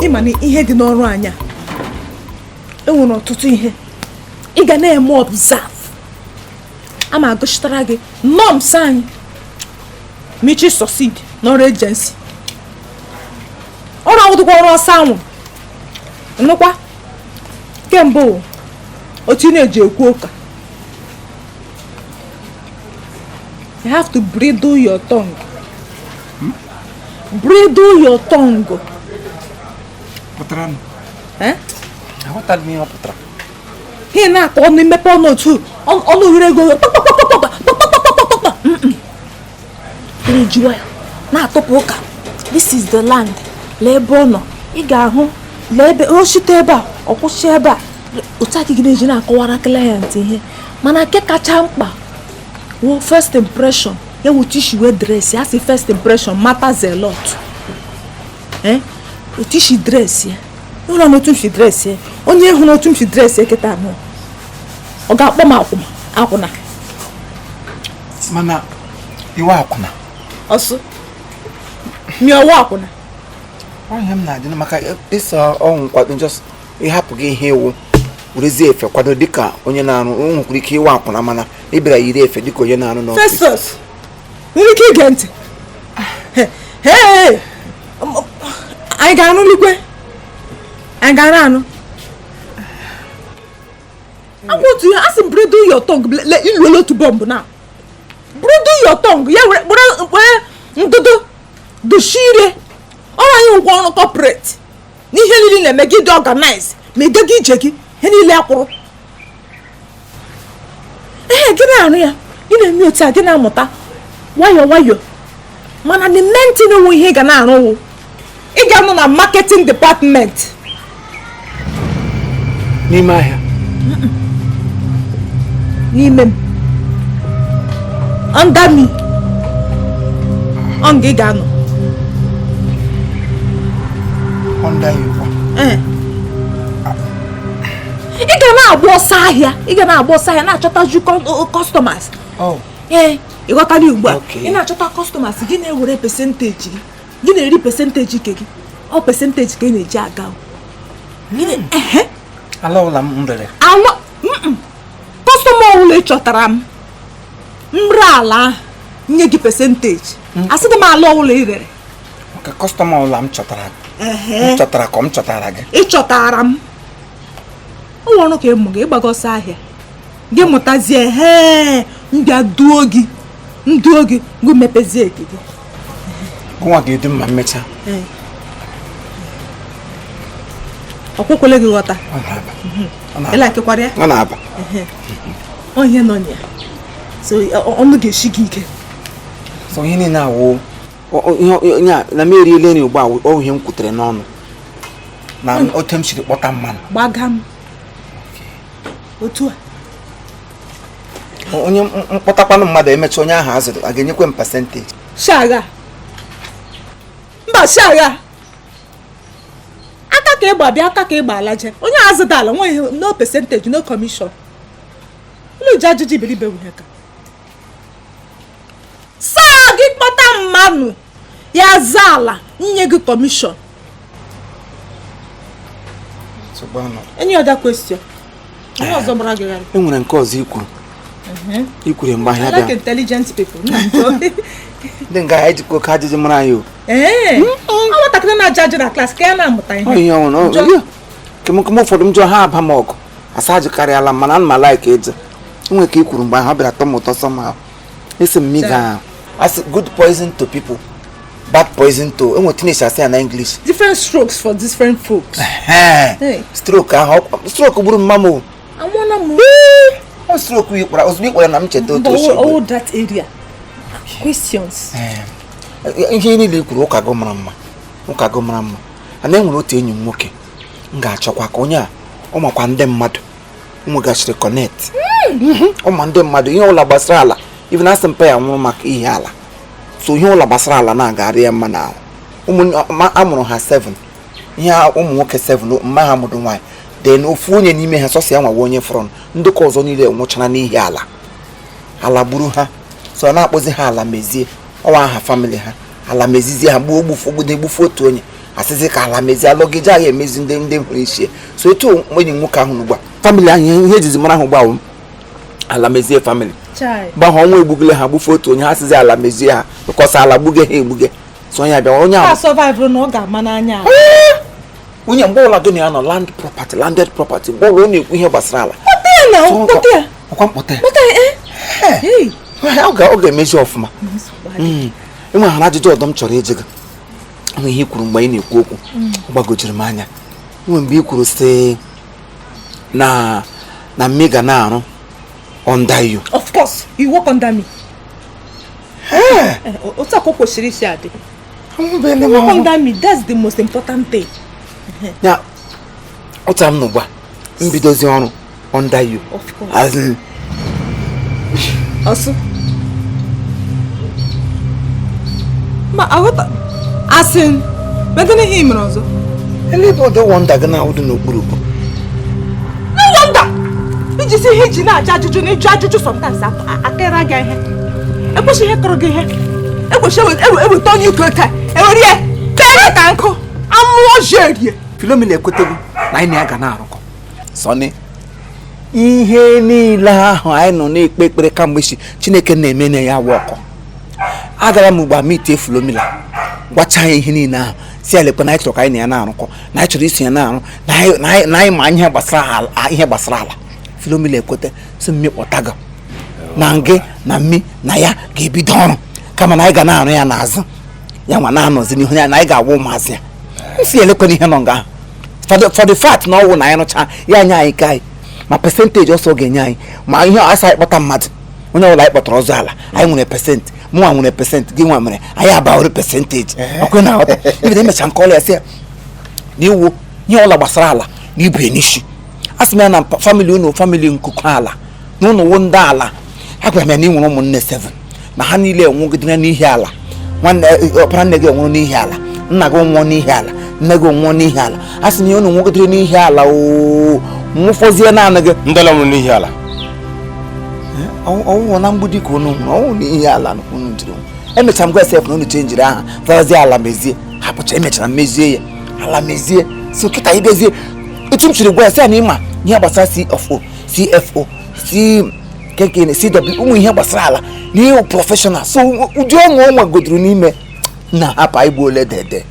Ị ma na ihe dị n'ọrụ anyị a, enwere ọtụtụ ihe ị ga na-eme observe. A ma agụchitara gị norms anyị ma ị chọ succeed n'ọrụ agency. Ọrụ awụdụkwa ọrụ ọsọ anwụ nnukwa. Kemgbe otu ị na-eji ekwu ụka, you have to bridle your tongue. Bridle your tongue. Pụtara m. Eh? Aghọtara m ihe ọ pụtara. Ihe na-akọ ọnụ, imepe ọnụ otu ọnụ were ego kpakpakpakpakpakpakpakpakpakpakpa. Na-eji nwayọ na-atụpụ ụka. This is the land. Lee ebe ọ nọ, ị ga-ahụ. Lee ebe o site, ebe a ọ kwụsị, ebe a otu aka gị na-eji na-akọwara client ihe. Mana nke kacha mkpa wụ first impression ya, wụ otu isi wee dress ya. Sị first impression matters a lot. Eh, otu isi dress ya, ịhụrụ na otu m si dress ya, onye hụrụ otu m si dress ya kịta anụ, ọ ga-akpọ m akwụna akwụna. Mana iwe akwụna. Ọsụ mịọwa akwụna. Ọhịa m na-adị maka ịsa ọnwụ kwado, just ịhapụ gị ihe iwu, werezie efe kwado dịka onye na-arụ. O nwekwara ike iwe akwụna, mana ị bịara yiri efe dịka onye na-arụ n'ọfịs. Festus, nwere ike ige ntị. Hey, anyị ga-anụlikwe, anyị ga-anụ anụ agwa otu ihe. Asị m bridle your tongue. Le iluola otu bọmbụ na bridle your tongue ya, were were were ndụdụ dochie ire. Ọrụ anyị nwekwa ọrụ corporate n'ihe niile na-eme gị dị organize, ma ị gaghị ije gị, ihe niile akwụrụ. Ee, gị na-arụ ya, gị na-eme otu a, gị na-amụta nwayọọ nwayọọ. Mana the main thing onwe ihe ị ga na-arụ wụ ị ga-anọ na marketing department. N'ime ahịa? N'ime m, under me, ọ nga ị ga-anọ. Under you kwa? Ee, ị ga na-agba ọsọ ahịa, ị ga na-agba ọsọ ahịa, na-achọta ju customers. Oh. Ee, ị ghọtala ugbu a? Okay. Ị na-achọta customers, gị na-ewere percentage gị, gị na-eri percentage nke gị. Ọ percentage ka ị na-eji aga o. Ehe. Ala ụlọ m rere? Ala customer ọbụla ị chọtara m nre ala ahụ, nye gị percentage. Asị gị m ala ọbụla ị rere. Maka customer ụlọ m chọtara? Ehe. M chọtara ka m chọtara gị? Ị chọtara m. O nwere ọrụ ka ịmụ gị, ịgbaga ọsọ ahịa gị, mụtazie. He mbịa duo gị, nduo gị, gụ mepezie nke gị. Gụnwa ga-edu m ma mmechaa? Ee. Ọkwụkwele gị ghọta. Ọ na-aba. Ọ na-aba. Ịlakekwara ya. Ọ na-aba. Ọ ihe nọ na ya, so ọnụ ga-esi gị ike. So ihe niile awụ ihe onye a na m eriela nri ugbu a, ọ ihe m kwutere n'ọnụ na otu m siri kpọta mmanụ. Gbaga m otu a. Onye mkpọtakwanụ mmadụ, emecha onye ahụ azụrụ, a ga-enyekwe m percentage? Shagha, mba, shagha aka ka ịgba bịa, aka ka ịgba alaje. Onye azụda ala nwe ihe, no percentage, no commission. Ụlọ ji ajụjụ iberibe nwunye ka saa gị. Kpọta mmanụ ya za ala, nye gị commission. Nsogbu anọ. Any other question? Onye ọzọ gbara gị gharị? E nwere nke ọzọ i kwuru mgbe ahịa I like bịa. intelligent people. Nna m jụọ. Ndị nga anyị jikwa oke ajụjụ mara anyị o. Ee, ọ nwatakịrị na-aja ajụ na class ka ya na-amụta Ọ ihe. ihe ọnwụ. Jụọ. Kemkeme ụfọdụ m jụọ ha, aba m ọgụ, asa ajụkarịala m, mana ana m like ịjụ. Enwere ka i kwuru mgbe ahụ, ọ bịara tọ m ụtọ. Sọ m esi m miga ahụ asị good poison to people, bad poison to enwe tinish, asị ya na English. Different strokes for different folks. Hey. Stroke ahụ, stroke gburu mma m o. Amụọla m. Ọ stroke yi kpara ozugbo ị kpara na m cheta otu o si But gbuo. all that area questions. Ee, ihe niile i kwuru, ụka gị mara mma, ụka gị mara mma. Ana enwere otu enyi m nwoke m ga-achọkwa ka onye a, ọ makwa ndị mmadụ, m nwegasịrị connect, ọ ma ndị mmadụ, ihe ọbụla gbasara ala Even asị mpa ya nwụrụ maka ihe ala. So ihe ụlọ gbasara ala na-agagharị ya mma n'ahụ. Ụmụ amụrụ ha 7, ihe ụmụ nwoke 7, mma ha mụrụ nwaanyị, then ofu onye n'ime ha, sọsọ ya nwawa onye fọrọ. Ndị ka ọzọ niile nwụchara n'ihi ala. Ala gburu ha. So ọ na-akpọzi ha ala mezie. Ọwa aha family ha, ala mezizie ha, gbuo gbufu gbude gbufu otu onye, asịzi ka ala mezie. Alọgide agha emezi ndị hụrụ ichie. So etu enyi nwoke ahụ n'ugbu a, family ahụ, ihe ejizi mara ha ugbu a, ala mezie family. Mgbe ahụ ọnwa egbugile ha, gbufu otu onye, ha sịzi ala mezie ha, because ala gbuge ha egbuge. So onye abịa, onye ahụ survive na ọ ga-ama n'anya. Onye mgbe ụlọ dị na ya nọ land property, landed property, mgbe ụlọ ọ na-ekwu ihe gbasara ala. Ọkwa mkpọta ya, ọ ga-emezi ọfụma. Enweghara ajụjụ ọdọ m chọrọ ịjụ gị. Enwe ihe i kwuru mgbe anyị na-ekwu okwu, ọ gbagojiri m anya. Enwe mgbe i kwuru sị na na mme ga na-arụ under you. Of course, you work under me. Otu a ka o kwesịrị isi adị. You work under me, that's the most important thing. Ya ụta m n'ugbu a, mbidozi ọrụ under you. Of course. As in, ọsụ ma aghọta asị medịna ihe mere ọzọ. Ele ebe ọdọ wonder gị na-awụdụ n'okpuru bụ No wonder iji si ihe iji na-ajụ ajụjụ na ịjụ ajụjụ sometimes akịra gị ihe ekwesịghị ihe kọrọ gị ihe ekwesịghị eweta onye ike taa ewere ya tere ka nkụ amụọ ji erie. Philomena ekwetego na anyị na ya ga na-arụkọ. Sọnị, ihe niile ahụ anyị nọ na-ekpe ekpere kamgbe si Chineke na-eme na ya wọkọ. Agara m ugbu a meetie Philomena, gwacha ya ihe niile ahụ, si ya lekwe na anyị chọrọ ka anyị na ya na-arụkọ, na anyị chọrọ iso ya na-arụ, na anyị ma ihe gbasara ala. Philomena ekweta, si mmi kpọta gị na ngị na mmi na ya ga-ebido ọrụ, kama na anyị ga na-arụ ya n'azụ ya nwa na-anọzi n'ihu ya, na anyị ga-agwa ụmụazị ya. M si elekwana ihe nọ nga ahụ for the fact na ọwụ na anyị rụcha ya nye anyị ka anyị ma percentage ọsọ ga-enye anyị, ma ihe asa anyị kpọta mmadụ, onye ọbụla anyị kpọtara ọzọ ala anyị nwere percent, mụnwa nwere percent, gị nwa mere anyị abawere percentage. Ọkwe na aghọta ibido emecha nke ọla ya sị ya na iwu ihe ọla gbasara ala na ibu n'isi. A sị m ya na family unu family nkuku ala na unu wụ ndị ala. Agwara m ya na ị nwere ụmụnne 7 na ha niile enwugidere n'ihi ala. Nwanne ọkpara nne gị nwụrụ n'ihi ala, nna gị nwụọ n'ihi ala, nne gị nwụọ n'ihi ala. A sị na unu nwugidere n'ihi ala oo, nwụfọzie naanị gị. Ndị ala nwụrụ n'ihi ala. Ọnwụọ na mgbidi ka unu nwụrụ, ọnwụ n'ihi ala unu jiri nwụ. Emechara m gwa sef na unu chenjiri aha zarazie ala mezie, hapụcha. Emechara m mezie ya ala mezie. So kịta ibezie etu m chiri gwa ya sị ya na ịma ihe gbasara CFO, CFO, C keke, CW, ụmụ ihe gbasara ala na ihe professional. So ụdị ọṅụ ọ nwegodoro n'ime na hapụ anyị gbuo ole dede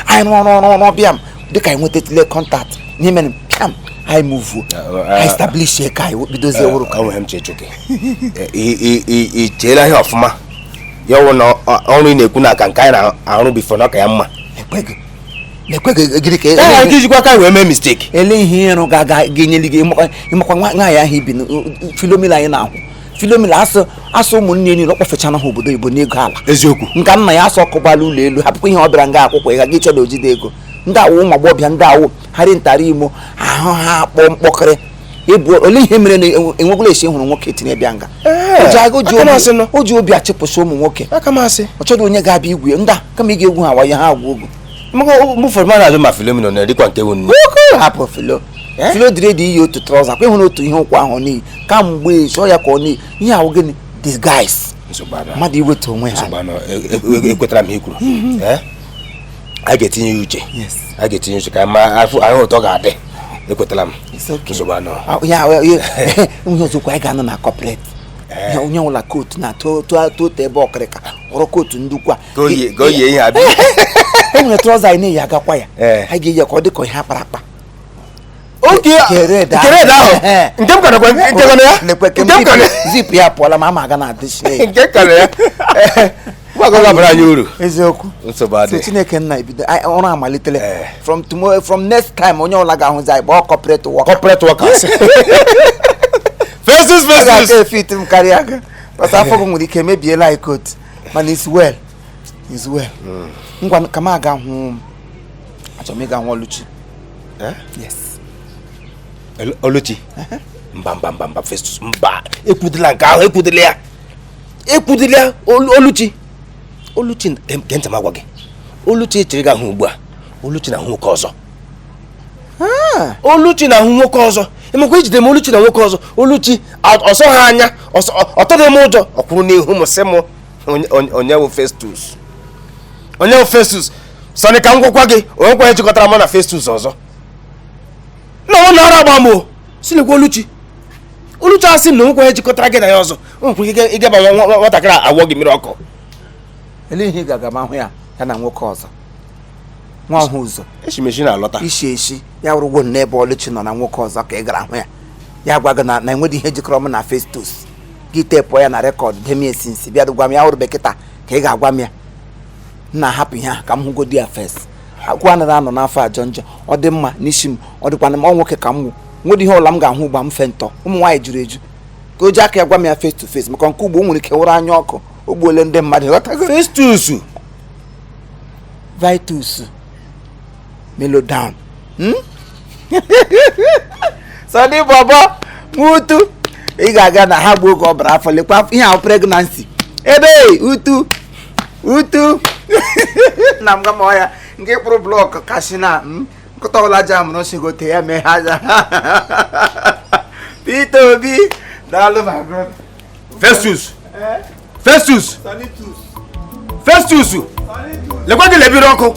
anyị rụọ ọrụ ọrụ ọrụ bịa m dịka anyị nwetatile contact n'ime m pịam anyị muvuo anyị establish ka anyị bidozie wụrụ ka m chee chụke i cheela ihe ọfụma ya wụ na ọrụ ị na-ekwu na aka nke anyị na-arụ before na ọka ya mma. Ekweghị gịnị ka e ike ijikwa aka wee mee mistake. Ele ihe ịrụ ga-enyeli gị ịmakwa nwaanyị ahụ ibi Philomena anyị na-ahụ Philomena asụ ụmụnne niile ọ kpọfechana ha obodo oyibo n'ego ala. Eziokwu. Nka nna ya asụ ọkụ gbala ụlọ elu hapụkwa ihe ọ bịara nga akwụkwọ ịga gị chọrọ ojide ego. Ndị awụ ụmụ agbọghọbịa ndị awụ harị ntara imo ahụ ha akpọ mkpọkịrị ịbụ ole ihe mere na enwekwala esi hụrụ nwoke tinye bịa nga. O ji obi achịpụsị ụmụ nwoke. Ọ chọrọ onye ga-abịa igwe ndị a kama ị ga-egwu ha wayo ha agwụ ogu. Mgbe ụfọdụ na-ajụ ma Philomena na-erikwa nke wụ nne. Hapụ Philo. Philo dịrị dị iyi otu trouser kwa ịhụrụ otu ihe ụkwụ ahụ n'iyi kamgbe chọọ ya ka ọ n'iyi ihe ahụ gịnị disguise mmadụ iweta onwe ha. Ekwetara m ihe kwuru. A ga-etinye ya uche. A ga-etinye uche ka ma ahụ ụtọ ga-adị. Ekwetara m. Nsogbu ihe ọzọkwa anyị ga-anọ na corporate. Onye ọbụla kootu na totu ebe ọkịrịka hụrụ kootu ndukwu a. E nwere trouser anyị na-eyi agakwa ya. Anyị ga-eyi ka ọ dị ka ihe akpara akpa. Oke kered ahụ nke m kọrọ nke ya zip ya pụọla ma ama aga na adị nke kọrọ ya gwa gwa anyị uru eziokwu. Nsogbu adị. So Chineke nna ebido ọrụ amalitele from tomorrow, from next time onye ọbụla ga-ahụzi anyị gbaa corporate worker. Corporate workers. Faces faces. Ga fit m karịa gị. Pasa afọ gị nwere ike mebiela anyị coat mana it's well. It's well. Ngwa ka m aga hụ achọrọ m ịga hụ Oluchi. Yes. Oluchi. Mba mba mba mba Festus mba ekwudila nke ahụ ekwudila ya. Ekwudila Oluchi. Oluchi, gee ntị m agwa gị. Oluchi chere gị ahụ ugbu a. Oluchi na-ahụ nwoke ọzọ. Oluchi na-ahụ nwoke ọzọ. Ịmakwa ijide m Oluchi na nwoke ọzọ. Oluchi ọsọ ha anya, ọ tọghị m ụjọ. Ọ kwụrụ n'ihu m sị m onye wụ Festus. Onye wụ Festus. Sọnị ka m gwakwa gị, onwekwa ihe jikọtara mụ na Festus ọzọ. Nna m nara agba m o. Si lekwa Oluchi. Oluchi asị m na onwekwa ihe jikọtara gị na ya ọzọ. O nwekwara ike ịgaba nwatakịrị awọ gị mmiri ọkụ. Elee ihe ị ga-aga ma hụ ya ya na nwoke ọzọ nwa ọhụ ụzọ Eshi na-alọta. Ishi eshi ya wụrụ n'ebe Oluchi nọ na nwoke ọzọ ka ị gara hụ ya, ya gwa gị na enweghị ihe jikọrọ m na Festus, gị tepụọ ya na record demie sinsi bịa gwa m ya wụrụ bekịta ka ị ga-agwa m ya. Nna hapụ ihe ahụ ka m hụgodi ya first. Akwụkwọ anaghị anọ n'afọ ajọ njọ, ọ dị mma n'isi m, ọ dịkwana m ọ nwoke ka m wụ, nwere ihe ọla m ga-ahụ ugba m fe ntọ. Ụmụ nwaanyị juru eju ka o ji aka ya gwa m ya face to face, maka nke ugbo o nwere ike wụrụ anya ọkụ o gbuole ndị mmadụ. Ghọtago? Festus. Vitus mellow down. Sọdị bọbọ nwutu ị ga-aga na ha gbuo oge ọ bara afọ, lekwa ihe ahụ pregnancy ebe utu utu nna m gama ya nke kpụrụ blọk kashi na nkụta ọla ji amụrụ sigote ya mee ha aja. Peter Obi daalụ my brother. Festus. Festus. Festus. Lekwa gị lebiri ọkụ.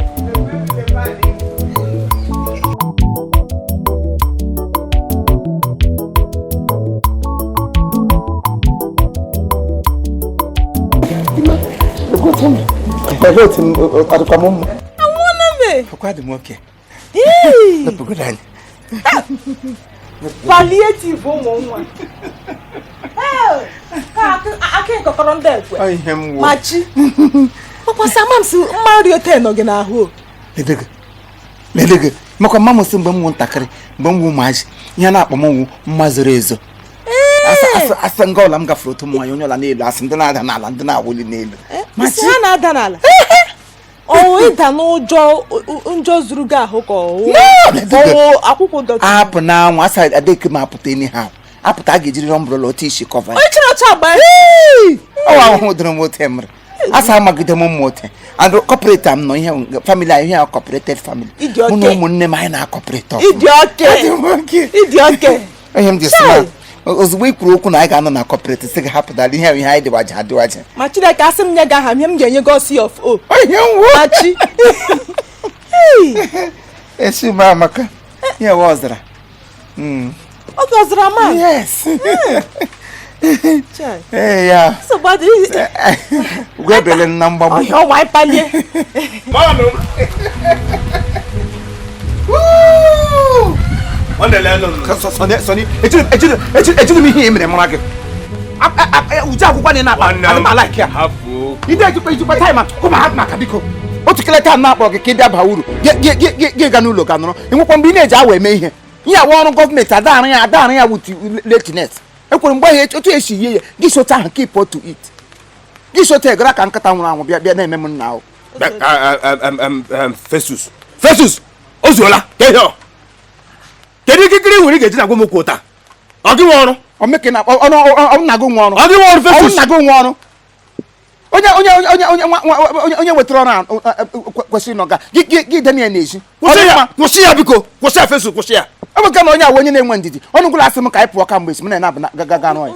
Palliative ụmụ nwa. Aka ịkọkọrọ ndị ekwe. Machi. Ọkwasị ama m si mma nri ote nọ gị n'ahụ. Ledege. Maka mma m si mgbe m wụ ntakịrị, mgbe m wụ ụmụazị, ihe na-akpọ m wụ mma zoro ezo. Asa nga ọla m gafere otu ụmụ nwaanyị onye ọla n'elu, asị ndị na-ada n'ala, ndị na-awụli n'elu. Isi ha na-ada n'ala. Ọwụ ịda n'ụjọ njọ zuru gị ahụ ka ọwụ akwụkwọ dọtị. Apụ n'anwụ, asa adeke m apụta anyhow. Apụta a ga-ejiri umbrella otu isi kọva. Onye chịrị ọcha agba. Ọwa ahụhụ dịrị m ote mere. Asa amagide m mma ote. And corporate am nọ ihe family anyị, ihe cooperated family. Mụ na ụmụnne m anyị na-akọpụreta ọfụma. Ịdị oke. Ịdị oke. Ihe m ji sị na ozugbo ị kwuru okwu na anyị ga-anọ na cooperative sị gị hapụtara ihe ihe anyị dịwaje adịwaje. Ma Chineke asị m nye gị aha ihe m ga-enye gị C of O. Ihe nwo. Machi. Esi m amaka. Ihe wa ọzara. Oge ọzara ma. Yes. Ee ya. So bad. Ugwebele na mgbagbu. Ọhịa ọnwa ịpalie. Ejiri m ihe mere mara gị. Uche akwụkwọ na na-akpa ana m alaiki ya. Ide ejikwa taịm kụma ha maka biko. Otu kele taịm na-akpọ gị ka ị bịa baa uru gị ga n'ụlọ ga nọrọ. Enwekwa mgbe ị na-eji awa eme ihe. Ihe awa ọrụ gọọmenti adarụ ya with lateness. Ekwere mgbe ahụ otu esi yie ya gị socha ahụ keep to it. Gị socha egara ka nkata nwụrụ anwụ bịa na-eme m nna ahụ. Festus. Festus! O zuola! Kedu ikikere nwere ị ga-eji na-agwa m okwu taa? Ọ gị nwe ọrụ? Ọ meke na ọ na-agụ nwe ọrụ. Ọ gị nwe ọrụ Festus? Ọ na-agụ nwe ọrụ. Onye onye onye onye onye wetara ọrụ kwesịrị ịnọ ga gị deme ya n'ezi. Kwụsị ya biko. Kwụsị ya Festus, kwụsị ya. Ọ bụ ka na onye awụ onye na-enwe ndidi. Ọnụ gwụla asị m ka anyị pụọ kamgbe esi m na na-abụ gaga rụọ ya.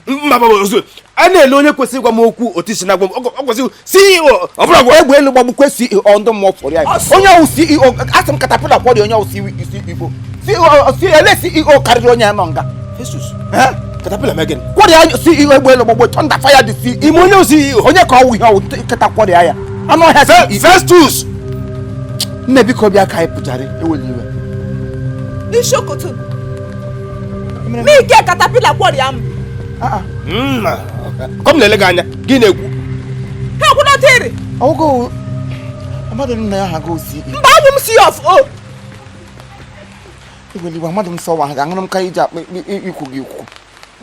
Mba baba ozu. A na-ele onye kwesịrị ịgwa m okwu otu isi na-agwa m. Ọ kwesịrị CEO ọ bụrụ agwa egbe elu gbagbukwe CEO ndị mmụọ fọrọ ya. Onye ọwụ CEO asị m katapila kwọrọ onye ọwụ CEO. CEO CEO karịrị onye ya nọ nga. Festus. Katapila mee gịnị? Kwọrọ ya CEO egbe elu gbagbu thunder fire the CEO. Ime onye CEO. Onye ka ọwụ ihe ọwụ nkịta kwọrọ ya. Anụ ọhịa CEO. Festus. Nne biko bịa ka anyị pụjarị eweli iwe. N'Ishokoto. Mike katapila kwọrọ ya m. Kọm na-ele gị anya gị na-ekwu. Ha kwụnọtịrị. Ọgụ amadụ nna ya ha go CEO. Mba abụ m C of O. Eweli iwe amadụ m sọ wa ga-aṅụrụ m ka iji akpa ikwu gị ikwu.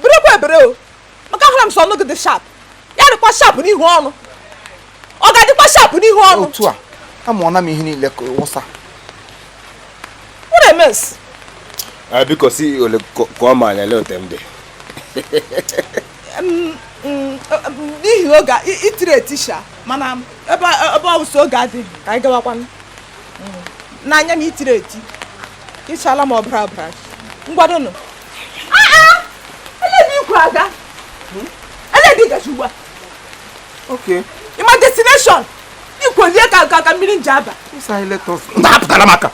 Berekwa ebere o. Maka ahụra m sọ ọnụ gị dị sharp. Ya dịkwa sharp n'ihu ọnụ. Ọ ga-adịkwa sharp n'ihu ọnụ. Otu a amụọna m ihe niile ka wụsa. What a mess. Biko CEO ole kọọ m anya lee otu m dị. N'ihi oge a, itiri etisha mana ebe ebe ọ wụsọ oge adịghị ka anyị gawakwanụ. N'anya m itiri eti ịchala m ọbara ọbara ngwadonụ. Ele ebe ikwu aga, ele ebe ị gaji ugbu a? Okay. Ịma destination ikwolie ka mmiri nji aba. Let us. Ndapụtara m aka.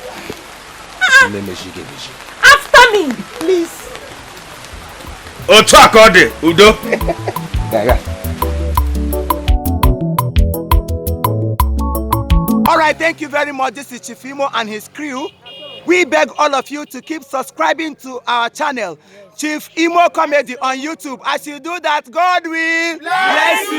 After me, please. Otu a ka ọ dị, udo. Gaga. All right, thank you very much. This is Chief Imo and his crew. We beg all of you to keep subscribing to our channel, Chief Imo Comedy on YouTube. As you do that, God will bless you.